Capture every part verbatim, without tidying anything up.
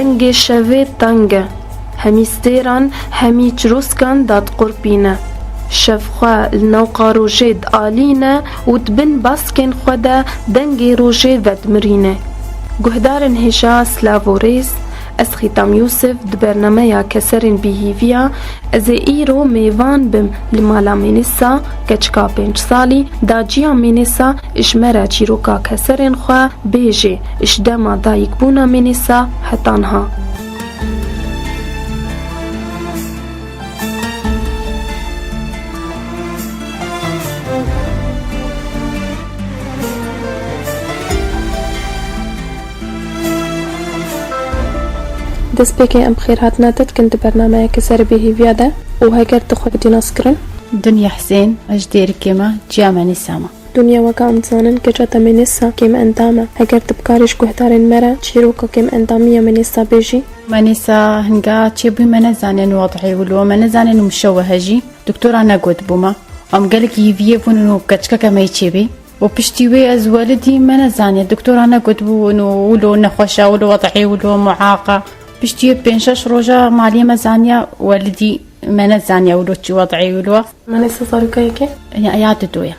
Dengê şevê teng e. Hemî stêran, hemî çirûskan dadiqurpîne. Şev xwe li newqa rojê dialîne û di bin baskên xwe de dengê rojê vedimirîne. Guhdarên hêja, silav û rêz, ez Xîtam Yûsif di bernameya Keserên Bêhîviya, ez ê îro mêvan bim li mala Mênisa, keçika pênc salî, daciya Mênisa, ji me re çîroka keserên xwe bêjê, ji dema dayikbûna Mênisa heta niha. Destpêkê em xêrhatina te dikin di bernameya Keserê Bêhîviya de û heger tu xwe bidî naskirin. Dinya Husên, ez ji Dêrikê me, ciya Menîsa me. Dinya, weka em dizanin, keça te Menîsa kêm endam e. Heger tu bikarî ji guhdarên me re çîroka kêm endamiya Menîsa bêjî. Menîsa hinga çêbû me nezanin wadihê wilo, me nezanin û mişewehe jî. Doktora negotibû me. Em gelekî hîviyê bûn û keçikeke me yê çêbê. Û piştî wê ez welidî me nezaniye. Doktora negotibû û wilo nexweş e, wilo wadihê wilo muaqa. Piştî wê pênc şeş roja maliyê me zaniya welidî me nezaniye wilo çi wadihê wilo. Menîsa zarokayekê? Ya, ya didoya.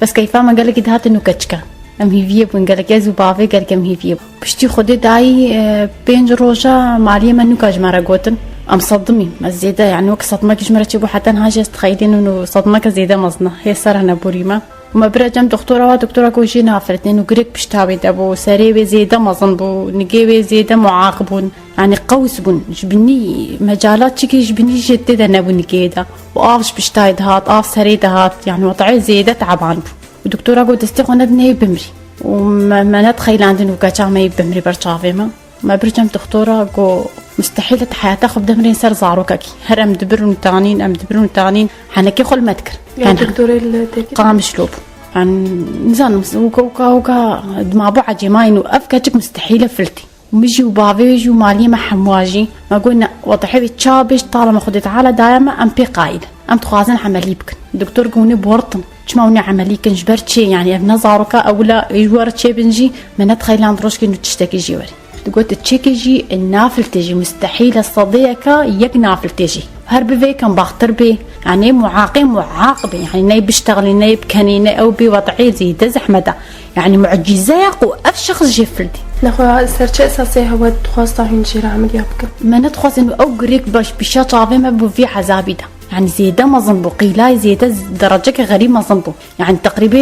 Bes keyfa me gelekî dihatin û keçika. Em hîviyê bûn gelekî, ez û bavê gelekî em hîviyê bûn. Piştî Xwedê dayî, e, pênc roja maliyê me nûka ji me re gotin. Em sedimî, me zêde, yani wek sedmekî ji me re çêbû, heta niha jî ez dixeydînim û sedmeke zêde mezin e. Hê ser hene borî me. Me bire cem doktora wa, doktora got jê nafirtin û girêk pişta wê de bû, serê wê zêde mezin bû, nigê wê zêde muaq bûn. Yani qews bûn. Ji binî mecala çikî ji binî jê tê de nebû nigê de. Û av ji piştayê dihat, av serê dihat. Yani wetayê zêde teban bû. Û doktora got, "Destê xwe nedin, hê bimrî." Û me, me nedixeylandin û keça me yê bimrî ber çavê me. Me bir cem doktora got, "Mustehîl e tu heyata xwe bide mirên ser zarokekî. Her em dibirin û tanîn, em dibirin û tanîn." Henekê xwe li me dikir. Ya doktorê li Tirkî? Qamişlo bû. Yani nizanim, weka, weka, weka dima bû ecêmayîn û ev keçik mustehîl e filtî. Min jî û bavê wê jî û maliyê me hemûa jî me got, "Ne, wetehê wê çawa bêj, tala me Xwedê Teala daye me, em pê qayîl in. Em dixwazin emelî bikin." Doktor got, "Hûn ê boritin. Çima hûn ê emelî kin? Ji ber çê? Yani ev ne zaroka ewil e, ê ji we re çêbin jî, me nedixeyland rojkê nû tiştekî jî werî." Digot, "Çêkê jî nafiltê jî, mustehîl e, sedeyeke yek nafiltê jî. Her bivê kem baxtir bê, yani muaqê muaq bê, yani ney biştexlî, ney bikenî, ney ew bê, wetehê zêde zehmet e." Yani mucîze ye ku ev şexs jê fildî. Nexwe ser çi esasê hewe dixwasta hûn jê re emeliya bikin? Me nedixwazin ew girêk baş pîşa çavê me bi vî ezabî de. Yani zêde mezin bû, qîlayê zêde z-, dereceke xerîb mezin bû. Yani teqrîbê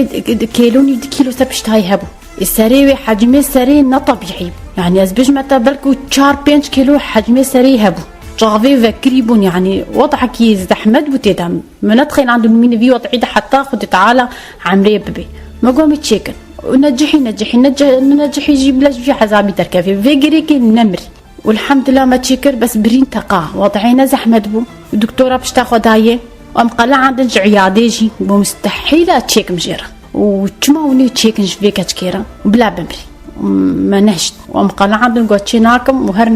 kêlo nîv di kîlo ser piştayî hebû. Ê serê wê, hecmê serê ne tebîî. Yani ez bijme te belkû çar pênc kîlo hecmê serê hebû. Çavê vekirî bûn, yani wetehekî zehmet bû tê de. Me nedixeylandin mîne vî wetehî de heta Xwedê Teala emrê bibe. Me got, "Me çêkin." Û necihî, necihî, nece-, necihî jî bila ji vî ezabî derkevê. Vê girêkê nemirî. Û elhamdulillah me çêkir, bes birîn teqa. Wetehê ne zehmet bû. Doktora pişta xwe dayê. Û em qeleandin ji îyadê jî. Bû mustehîl e çêkim jê re. Û çima hûn ê çêkin ji vê keçikê re? Bila bimrî. Me nehişt. Û em qeleandin, got, "Çê nakim." Û her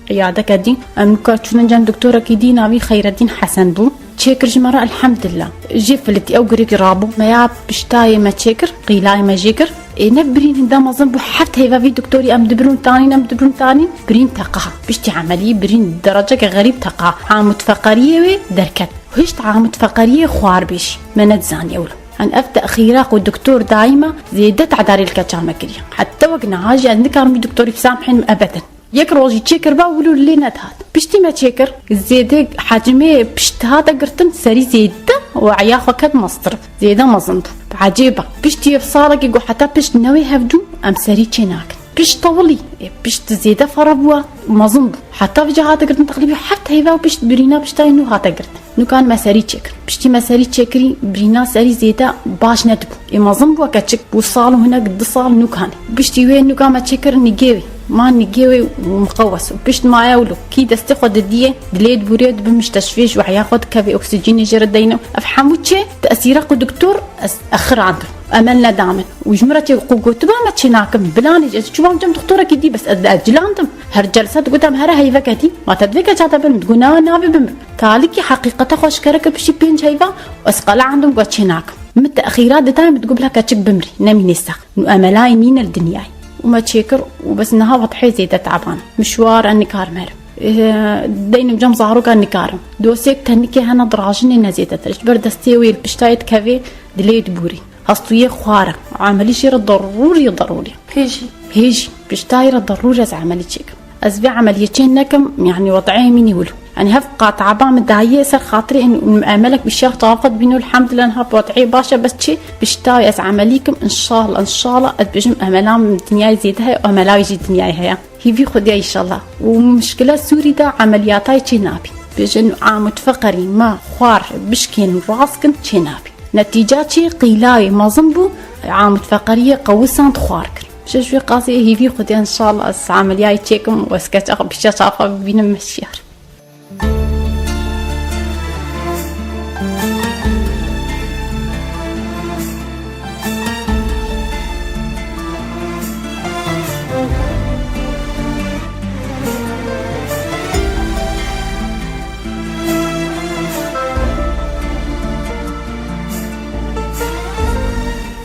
îyadeke dî. Em nûka çûnin cem doktorekî dî, navî Xeyreddîn Hesen bû. Çêkir ji me re, elhamdulillah. Jê filitî, ew girêkî rabû. Me ya piştayê me çêkir, qîlayê me jê kir. Ê ne birîn hinda mezin bû, heft heyva vî doktorî em dibirin tanîn, em dibirin tanîn. Birîn teqa. Piştî emelî birîn dereceke xerîb teqa. Amûdfeqeriyê wê derket. Hişt amûdfeqeriyê xwar bêjî. Me nedizaniye wilo. An ev texîra ku doktor dayî me zêde tedarî li keça me kiriye. Heta wek niha jî ez nikarim wî doktorî bisamhînim ebeden. Yek rojî çêkirba wilo lê nedihat. Piştî me çêkir, zêde hecmê pişt hate girtin, serî zêde û eya xwe ket mestir. Zêde mezin bû. Ecêb e. Piştî ev salekî ku heta pişt newê hevdû em serî çê nakin. Pişt tewilî, ê, pişt zêde fere bû, mezin bû. Heta vêca hate girtin teqrîbî heft heyva û pişt birîna piştayê nû hate girtin. Nûkan me serî çêkir. Piştî me serî çêkirî, birîna serî zêde baş nedibû. Ê mezin bû keçik, bû sal û hinek, du sal nûkan. Piştî wê nûka me çêkir nigê wê. Ma nigê wê miqewes û pişt maye wilo. Kî destê xwe didiyê, dilê dibûrê, dibi misteşfê ji wehya xwe dikevê, oksîjînê jê re deyne. Ev hemû çê tesîra ku doktor ez exirandim. Emel neda min. Û ji min re çê ku gotiba me çê nakim. Bilanê ez çûbam cem doktorekî dî, bes ez ecilandim. Her celsa digotam here heyveke dî. Ma te divê keça te birim. Digot na, navê bimirim. Talikî heqîqeta xwe aşkere kir piştî pênc heyva, ez qeleandim, got çê nakim. Min texîra didayê, min digot bila keçik bimrî, nemînê sax. Nû emelayê nîne li dinyayê. û me çêkir û bes niha vatihê zêde taban. Mişwar e, nikarim herim. Ê, deynim cem zaroka nikarim. Dosêk tenike hene dirajinê ne zêdetir. Ji ber destê wê li piştayê dikevê dilê dibûrî. Hastûyê xwar e. Emelî jê re derûrî, derûrî. Hêjî. Hêjî. Piştayê re derûrî ez emelî çêkim. Ez vê emeliyê çê nekim, yanî weteyê min ê wilo. Yanî hev qat eba min dayê ser xatirê in, in emelek bi şex tavxet bîno, elhamdülillah, niha weteyê baş e, bes çi? Piştayê ez emelî kim, inşallah, inşallah, ez bêjim emela min dinyayê zêde heye, emela wî jî dinyayê heye. Hîvî Xwedê inşallah. Û mişkila Sûrî de emeliyatayê çê nabî. Bêjin amûd feqerî me xwar bişkên rast kin çê nabî. Netîca çê qîlayê mezin bû, amûd feqeriyê qewisand xwar kir. Ji ji wê qasê hîvî Xwedê inşallah ez emeliyayê çêkim û ez keça xwe pîşa çaxa bibînim meşiyar.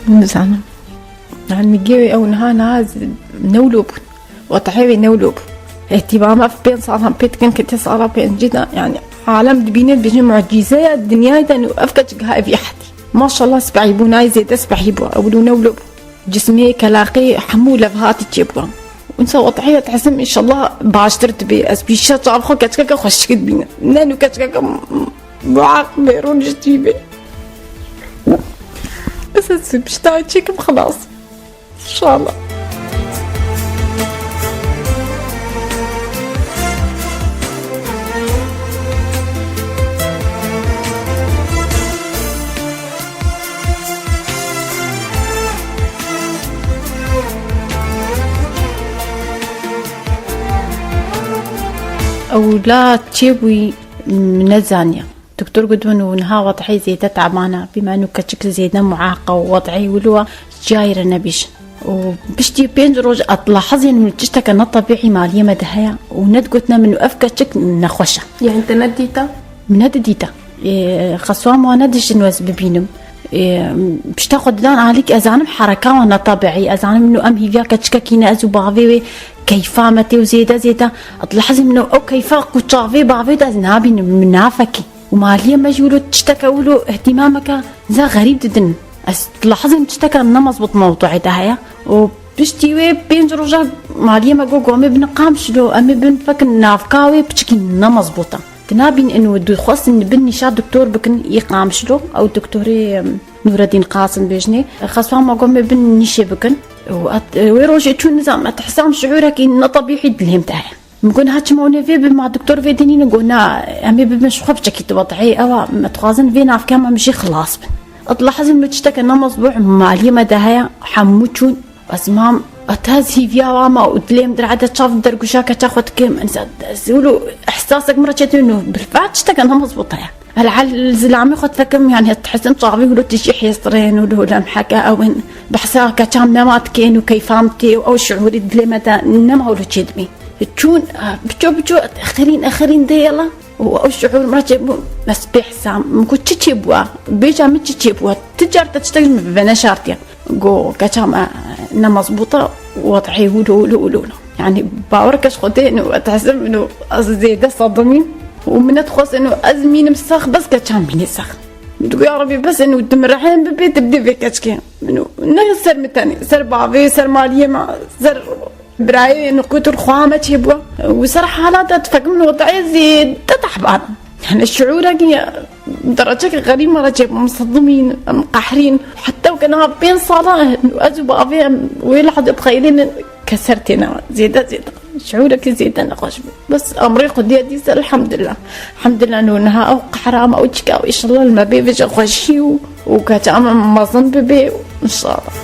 Nizanim. Yani gê ew niha niha z-, newlo bûn. Wetehê wê newlo bû. Îhtîmama ev pênc salan pê dikin, ketê sala pêncî de, yani alem dibîne, dibêje mucîze ya dinyayê de, û ev keçik ha evî ehdî. Maşallah, spehî bû, nayê zêde spehî bû. Ew newlo bû. Cismê, kelaqê, hemû levhatî çêbû. Însa wetehê ya dihizim, înşallah baştir dibe. Ez pîşa çav xwe keçikeke xweşik dibînim. Ne nû keçikeke muaq bêrûn ji tî bê. Ez ez pişta çêkim xilas. Înşallah. Ewla çêbûyî min nezaniya. Doktor got min û niha wetehê zêde teban e, bî me nû keçik zêde muaqa û wetehê wilo e, cayê re nebêjin. Û piştî pênc roj ez dilahizînim tişteke ne tebîî maliyê me de heye û nedigotine min û ev keçik nexweş e. Yani te nedîta? Min nedidîta. Ê, xeswa me nediştin ez bibînim. Ê, pişta xwe didan alîk ez zanim hereka wan ne tebîî. Ez zanim min û em hîviya keçikekî ne, ez û bavê wê keyfa me tê û zêde zêde. Ez dilahizînim min û ew keyfa ku çavê bavê de ez nabînim, min nafekî. Û maliyê me jî wilo tişteke wilo îhtîmameke zî xerîb didin. Ez dilahizim tişteke ne mezbût mewduê de heye. Û piştî wê pênc roja maliyê me got, got, em ê bin Qamişlo, em ê bin fekin navka wê piçikî ne mezbût e. Dinabîn ên û dixwestin bin nîşa doktor bikin î Qamişlo, ew doktorê, em, Nûredîn Qasim bêjinê. Xeswa me got, em ê bin nîşê bikin. Û et, wê rojê çû nizam, et hesam şiûrekî ne tebîî dilêm te heye. Min got, niha çima hûn ê vê bin, ma doktor vê dinînin? Got, na, em ê bibin ji xwe biçekî tu wetehê. Ewa, me dixwazin vê navke em jî xilas bin. Dilahizim min tişteke ne mezbû maliyê me de heye, hemû çûn. Ez mam, ez hîviya wa ma û dilêm direde çav dergûşa keça xwe dikim. Ez, ez wilo ihsasek min re çêtin û bilfet tişteke ne mezbût heye. Helhel zilamê xwe difikirim, yani, ez dihizim çavê wilo tijî hêstirên û li lemheke ew in. Behsa keçan me ma dikên û keyfam tê û ew şiûrî dilê me de nema wilo çêdibî. Çûn, biço biço, exirîn, exirîn dê yala. Û ew şiûr me çêbû, ez bêhsam. Min got, çi çêbûwa? Bêja min çi çêbûwa? Ti car te tiştek ji min veneşartiye. Got, keça me ne mezbût e, wetehê wilo, wilo, wilo, wilo. Yani, bawer ke ji Xwedê, û ez dihizim, û ez zêde sedimîm. Û min nedixwest, û ez mînim sex, bes keça mînî sex. Min digot, ya Rebî, bes, û tu min rehim bibê, tu bidê vê keçikê. Min û ne ser min tenê, ser bavê, ser maliyê me, ser Birayê nû ku tu xwe me çêbû. Û ser hala te difekim, min wetayê zêde tehban. Yani şiûrekî dereceke xerîb me re çêbû. Em sedimîn, em qehrîn. Heta ke niha pênc sala ez û bavê em wê lehzê dixeylînin, keser têne. Zêde, zêde. Şiûrekî zêde nexweş bû. Bes emrê Xwedê dîse, elhamdulillah. Elhamdulillah, nû niha ew qehra me, ew çika, ew înşallah li me bê vêje xweşî û û keça me mezin bibe, înşallah.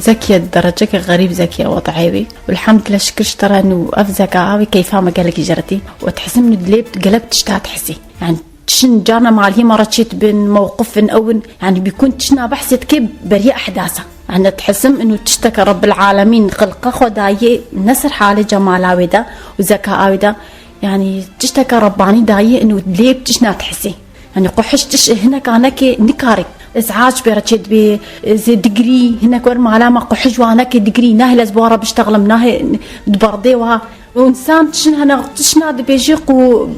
Zekiye, dereceke xerîb zekiye wetayê wê. Elhamdulillah, şikir ji te re, nû ev zeka avê keyfa me gelekî jê re tê. Û dihizim nû dilê gelek tişta dihizê. Yani Çin carna maliyê me re çêdibin, mewqifin ew in. Yani bîkun tişna behsê dike beriya ehdasa. Yani dihisim inu tişteke Rabbil Alemîn xilqa xwe daye ne ser halê cemala wê de û zeka wê de. Yani tişteke Rabbanî daye inu lê bi tişna dihisê. Yani quhiş tiş hineka neke nikare. Îz'ac pê re çêdibê, zê digirî, hinek wer mala me quhiş wa neke digirî, nahê lez bi wa re biştexlim, nahê di berdê wa. Û însan çin hene tişna dibêje ku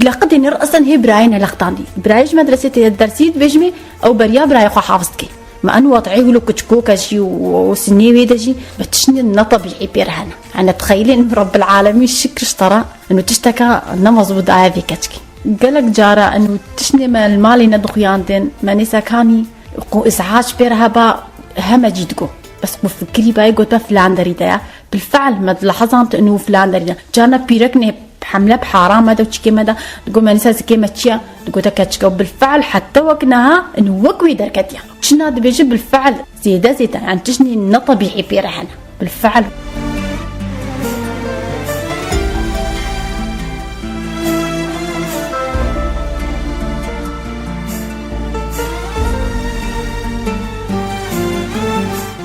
leqidê ne resen hê birayê ne leqtandî. Birayê ji medresê tê dersî dibêjimê ew beriya birayê xwe hafiz dike. Me en wat'ê wilo kuçikoka jî û, û sinê wê de jî bi tiştên ne tebîî pê re hene. Hene dixeyilên Rabbil Alemîn şikir ji te re eno tişteka ne mezbût daye vê keçkê. Gelek cara eno tiştê me li malê nedixuyandin, me nêsa kanî ku îz'ac pê re heba heme cî digo. Bes ku fikirî bayê gote filan derî de ye. Bilfe'l me dilehezand û filan derî de. Carna pîrek nê hemle bi haram me de û çikê me de digo me nîsa zikê me çi ye? Digote keçik e. Bilfe'l heta wek niha û wek wê derketiye. Çina dibêje bilfe'l zêde zêde, yani tiştên ne tebîî pê re hene. Bilfe'l.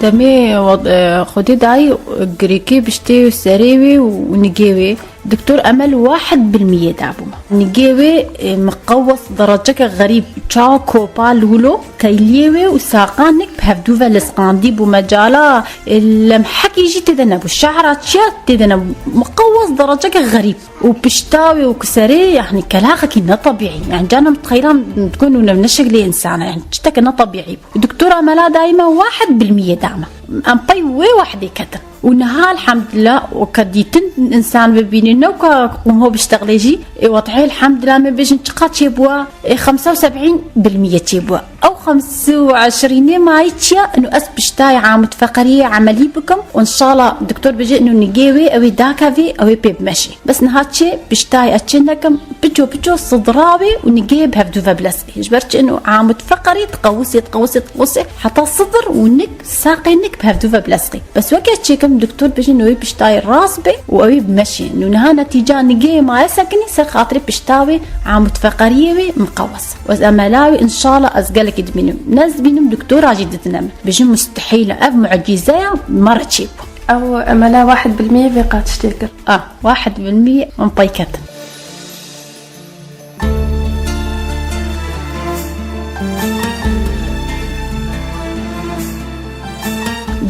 Demê wad-, e, Xwedê dayî girêkê biştê serê wê û nigê wê. Doktor Emel wahid bilmiyê dabû me. Nigê wê, e, miqewes dereceke xerîb, çawa kopa li wilo, teyliyê wê û saqanik bi hevdû ve lisqandî bû me cala, e, lemhekî jî tê de nebû. Şehra çiya tê de nebû. Miqewes dereceke xerîb. Û pişta wê û kiserê, yani kelaxekî ne tebîî. Yani canem xeyran dikun û ne, ne şeklê insana. Yani çiteke ne tebîî bû. Doktora Mela daîme wahid bilmiyê dame. Em pey wê wahidê ketin. Û niha elhamdulillah weke dîtin insan bibînin, ne weke qûmo biştexlê jî. Ê wat'ê elhamdulillah me bêjin çiqa çêbûwa? Ê xemsa û seb'în bilmiyê çêbûwa. Ew xemsa û eşrînê mayî çiya? Inu ez piştayê amûdfeqeriyê emelî bikim. Û înşallah doktor bêje inu nigê wê ew ê dakevê, ew ê pê bimeşê. Bes niha çê piştayê ez çê nekim, piço piço sidra wê û nigê bi hevdû ve bilesqî. Ji ber çi inu amûdfeqerî diqewusê, diqewusê, diqewusê heta sidir û nik, saqê nik bi hevdû ve bilesqî. Bes weke çêkim doktor bêje nû wê piştayê rast bê û ew ê bimeşê. Nû niha netîca nigê maye sekinî ser xatirê pişta wê, amûdfeqeriyê wê miqewes. Ez emela wê, înşallah ez gelekî dibînim. Ne ez dibînim, doktora jî didine min. Bêjin mustehîl e. Ev mucîze ye, me re çêbû. Ew emela wahid bilmiyê vê qat tiştê kir. A, wahid bilmiyê min pey ketin.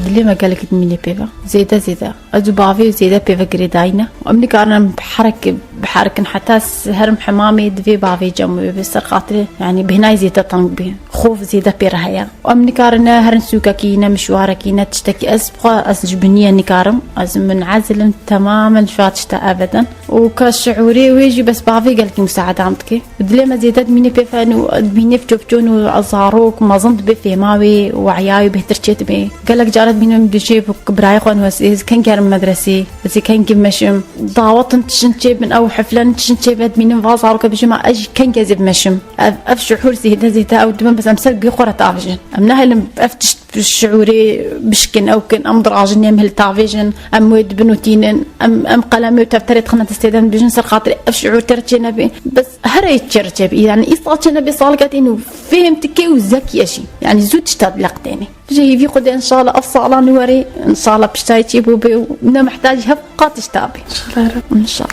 Dilê me gelek dimîne pê ve. Zêde zêde. Ez û bavê zêde pê ve girêdayî ne. Em nikarin em biherek-, biherikin heta s-, herim hemamê divê bavê cem wê bi ser xatirê, yani bêhnayî zêde teng bê. Xof zêde pê re heye. Em nikarine herin sûkekî, ne mişwarekî, ne tiştekî. Ez xwe, ez ji biniyê nikarim. Ez munezil im temamen ji va tişta ebeden. Û ka şiûrê wê jî bes bavê gelkî musaedam dike. Dilê me zêde dimîne pê fen û dimîne piço piçon û zarok mezin dibe fêma wê, we'ya wê bêhtir çê dibe. Gelek cara dimînim dibêje bi birayê xwe nû ez, ez kengî herim medresê, ez ê kengî bimeşim. Dawetin tişin çêbin, ew heflen tişin çêbe dimînim va zaroka bêje ma ez jî kengî ez ê bimeşim. Ev, ev şiûr zêde zêde ew dibin bes em ser bê xwe re tavêjin. Em nahêlin ev tişt şiûrê bişkin, ew kin, em dirajin, em hiltavêjin, em wê dibin û tînin, em, em qelemê û tefterê dixine destê de, em dibêjin ser xatirê ev şiûr tê re çênebê. Bes here çê re çêbî. Yani îsal çênebê, salike tîn û fêhm dike û zekî ye jî. Yani zû tişta dileqtêne. Ji hêvî Xwedê înşallah ev salan werê, înşallah piştayê çêbû bê û ne mihtacî hev qat tişta bê. Înşallah. Înşallah.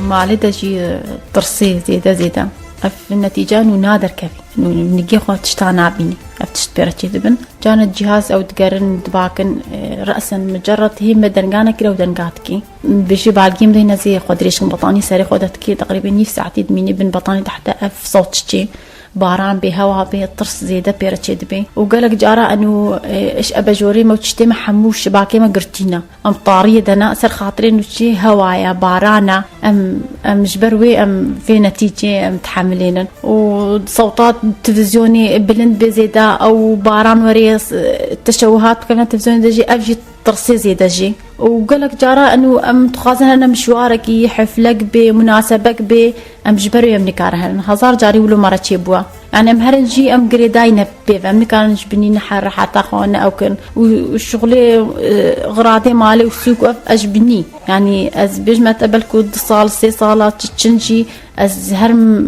Malê de jî, e, tirsê zêde zêde. Ev netîca nû naderkevî. Nû nigê xwe tişta nabînî. Ev tişt pê re çêdibin. Carna cîhaz ew digerin, dibakin, e, resen micerret hê me denga nekir ew denga dikî. Bêjî balgêm de nezê xwe dirêj kin betanî serê xwe de dikî. Teqrîben nîv saetî dimînî bin betanî de heta ev sewt çê. Baran bê, hewa bê, tirs zêde pê re çêdibê. Û gelek cara enû, e, iş ebejorê me û tiştê me hemû şibakê me girtî ne. Em tariyê de ne, ser xatirê nû çi hewa ye, baran e. Em, em ji ber wê em vê netîcê em tehemilê nin. Û sewta televîzyonê bilind bê zêde, ew baran werê, s-, teşewuhat bikevine televîzyonê de jî, ev jî tirsê zêde jî. û gelek cara eno em dixwazin hene mişwarekî, heflek bê, munasebek bê, em ji ber wê em nikarin herin. Hezar carî wilo me re çêbûye. Yani em herin jî em girêdayî ne pê ve. Em nikarin ji binî ne her reheta xwe ne ew kin. Û şixulê, e, xiradê malê û sûk û ev ez ji binî. Yani ez bêjme te belku du sal, sê sala çi çin jî ez her m-,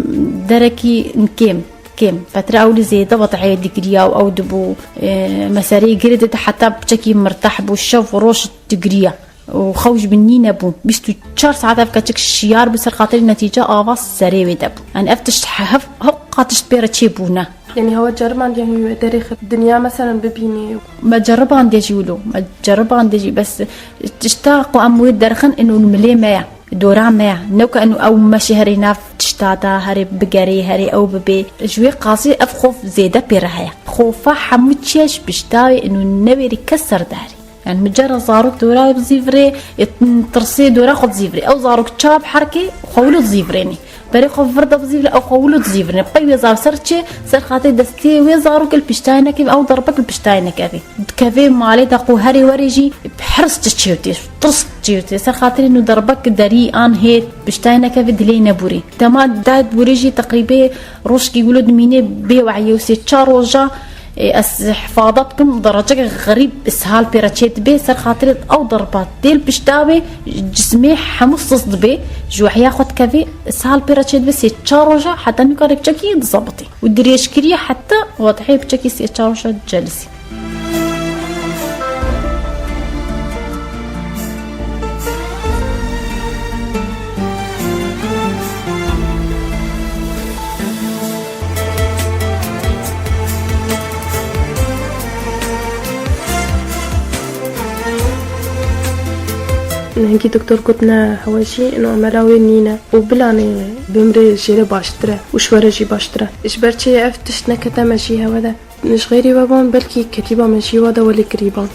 derekî kêm, kêm. Petre ewlî zêde vatehê digiriya û ew dibû, e, mesereyê girê de heta piçekî mirteh bû, şev û roj digiriya. û xew ji min nîne bû. Bîst û çar saet ev keçik şiyar bû, ser xatirî netîce ava serê wê de bû. Yani ev tişt he-, hev-, hewqa tişt pê re çêbûne. Yani hewa ceribandiye hûn wê derê xwe dinya meselen bibînî? Me ceribandê jî wilo, me ceribandê jî, bes tişta ku em wê derxin ino milê me ye, dora me ye. Ne ku ino ew meşê herê nav tişta da, herê bigerê, herê ew bibê. Ji wê qasî ev xof zêde pê re heye. Xofa hemû çiye ji pişta wê ino newêrî kes ser derê. Yani micara zarok dora bizîvirê, e, tirsê dora xwe dizîvirê. Ew zarok çap herkê xwe wilo dizîvirênî. Berê xwe vir de bizîvirê, ew xwe wilo dizîvirênî. Pey wê zar ser çê, ser xatê destê wê zarok li piştayê nekevê, ew derbek li piştayê nekevê. Dikevê malê de qo herê werê jî hirs çi çêwtê, tirs çêwtê. Ser xatirê nû derbek derî an hê piştayê nekevê dilê nebûrê. Dema dayet bûrê jî teqrîbê Rojkî wilo dimînê bê wehiyê û sê çar roja, e, ez hifada bikim, dereceke xerîb ishal pê re çê dibe, ser xatirê ew derba tê li pişta wê, cismê hemû sis dibe, ji wehiya xwe dikeve, ishal pê re çê dibe, sê çar roja heta nikare piçekî dizebitê. Û dirêjkirî heta wadihê piçekî sê çar roja celisî. Nehengî doktor gotine hewe jî ino emela wê nîne û bilanê bimrê jê re baştir e û ji we re jî baştir e. Ji ber çi ev tişt nekete me jî hewe de. Ji xeyrî we ban, belkî ketîba me jî wa de welê kirîban.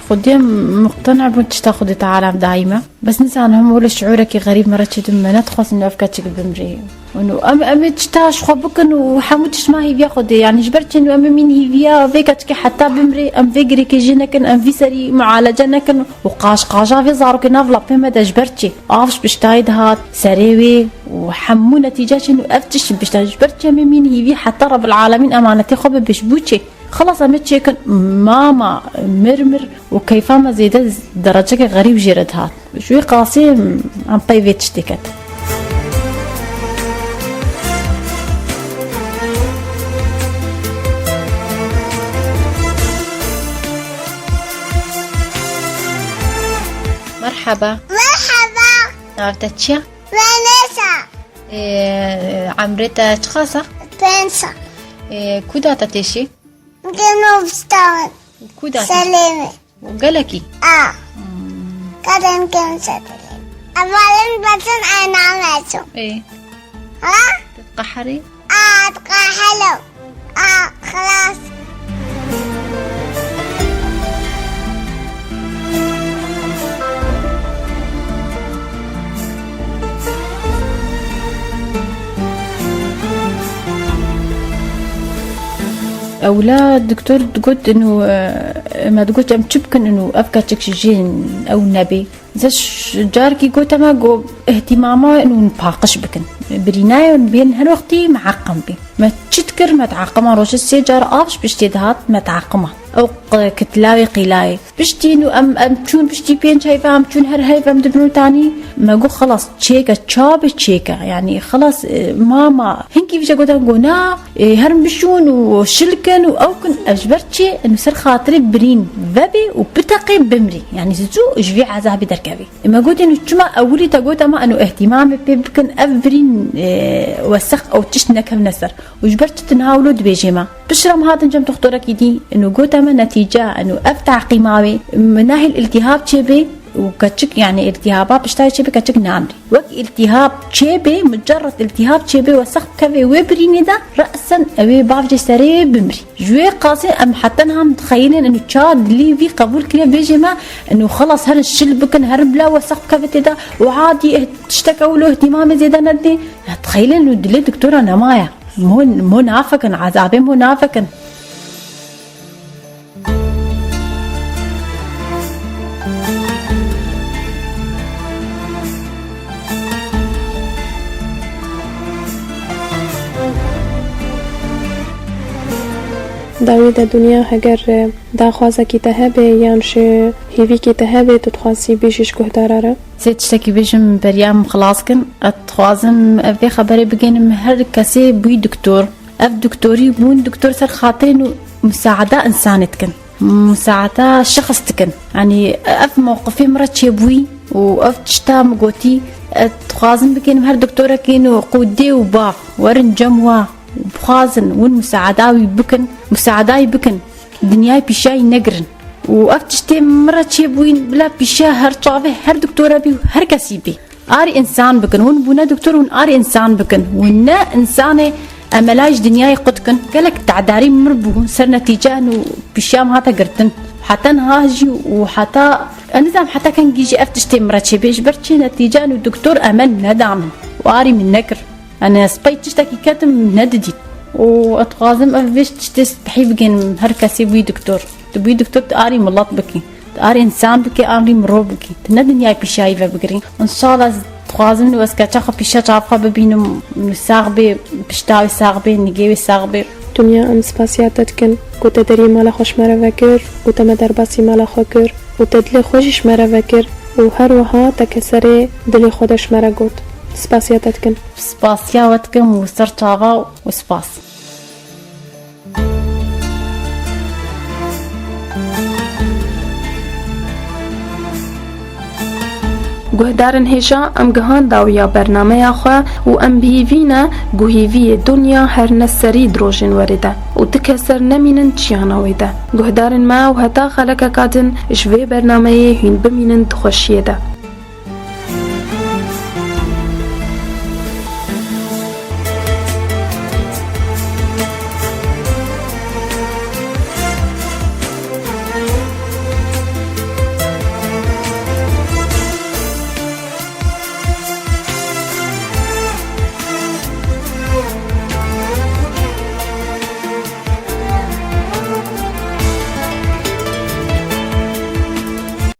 Xwediyê muqtena bûn tişta Xwedê Teala em daîme. Bes nizanim, wele şiûrekî xerîb me re çêdibû, me nedixwest ino ev keçik bimrê. Û em, em ê çi taş xwe bikin û hemû tişt ma hîviya Xwedê. Yani ji ber çi ino em ê mîn hîviya vê keçikê heta bimrê, em vê girêkê jê nekin, em vî serî mualece nekin û qaşqaja vê zarokê nav lapê me de ji ber çi? Av ji piştayê dihat, serê wê û hemû netîce çin û ev tişt ji pişta ji ber çi em ê mîn hîvî heta Rebil Alemîn emanetê xwe bibe ji bo çi? Xilas em ê çêkin mama mir mir û keyfa me zêde dereceke xerîb jê re dihat. Ji wê qasî em pey vê tiştê ketin. Merhaba. Merhaba. Nav te çi ye? Vanessa. Ê, emrê te çiqas e? Pênc sal. Ê, ku de te têşî? Geno Bistan. Ku de te? Selêmê. Gelekî? A. Hmm. Kadın kim Selêmê. Evalin batın aynam eço. Ê. Ha? Qeherî? A, diqehelo. A, xilas. Ewla doktor digot inu, e, me digot em çi bikin inu ev keçik ji jin ew nebê. Ze ş-, carekî gote me, got, ihtimama û paqij bikin. Birînayê û bên her wextî meaqim bî. Me çi dikir, me teaqima rojê sê car av ji piştê dihat, me teaqima. Ew q-, kitla wê qîlayê. Piştî nû em, em çûn piştî pênc heyva, em çûn her heyv em dibin û tanî. Me got, xilas, çêke, çabe çêke. Yani, xilas, e, mama. Hinkî vîje gotin, got, na, Ê, herin bişûn û şil kin û ew kin, ev ji ber çi? Eno ser xatirê birîn vebê û biteqê bimrî. Yanî zû ji vî ezabî derkevî. Ê, me gotê, eno çima ewilî te got, ema eno îhtîmamê pê bikin, ev birîn, ê, wesex ew tişt nekevne ser. Û ji ber çi tu niha wilo dibêjê me? Piştre em hatin cem doktorekî dî, eno gote me netîce, eno ev teqîma wê, min nahil îltîhab çêbê û keçik, yanî îltîhaba piştayê çêbê keçik namrî. Wek îltîhab çêbê, mucerred îltîhab çêbê, wesex bikevê wê birînê de, re'sen ewê bavcê serê wê bimrî. Ji wê qasê em heta niha em dixeyilên eno ça dilî vî qebûl kiriye, bêjê me eno xilas herin şil bikin, herin bila wesex bikeve tê de û adî eh, tiştek ew lo îhtîmamê zêde nedê. Ya dixeyilên eno dilê doktora nemaye. Mo, mo nafekin, ezabê mo nafekin. Dawî de dinya heger, e, daxwazekî te hebe yan ji hêvîkî te hebe, tu dixwazî bêjî ji guhdara re? Sê tiştekî bêjim, beriya em xilas kin. Ez dixwazim ev vê xeberê bigênim her kesê bûyî doktor. Ev doktorî bûn doktor ser xatirê nû musaada insanê dikin. Musaada şexs dikin. Yanî ev mewqifê min re çêbûyî û ev tişta min gotî, ez dixwazim bigênim her doktorekê nû qû dê û bav werin cem wa. Bixwazin win musaada wî bikin, musaada wî bikin, dinyayê pîşayî negirin. Û ev tiştê min re çêbûyîn, bila pîşa her çavê her doktora bî û her kesî bî. Arî însan bikin, win bûne doktor, win arî însan bikin. Win ne însanê emelay ji dinyayê qut kin. Gelek tedarî mir bû, ser netîcan û pîşa min hate girtin. Heta niha jî û heta, ez nizam heta kengî jî ev tiştê min re çêbê, ji ber çi netîcan û doktor emel neda min û arî min nekir. Yanî ez pey tiştekî ketim nedidît. Û ez dixwazim ev vê tiştê spehî bigên her kesê bûyî doktor. Tu bûyî doktor, tu arî milet bikî. Tu arî însan bikî, arî mirov bikî. Tu ne dinyayê pîşayî ve bigirî. Înşallah ez dixwazim nû ez keça xwe pîşa çav xwe bibînim, nû sax bê, pişta wê sax bê, nigê wê sax bê. Dinya, em spasiya te dikin ku te deriyê mala xwe ji me re vekir û te me derbasî mala xwe kir û te dilê xwe jî ji me re vekir û her wiha te keserê dilê xwe de ji me re got. Spasiya te dikin. Spasiya we dikim û ser çava û spas. Guhdarên hêja, em gihan dawiya bernameya xwe û em bi hîvî ne ku hîviyê dinya her ne serî di rojên werê de û ti keser nemînin çiyana wê de. Guhdarên me û heta xelekeka din ji vê bernameyê hûn bimînin di xweşiyê de.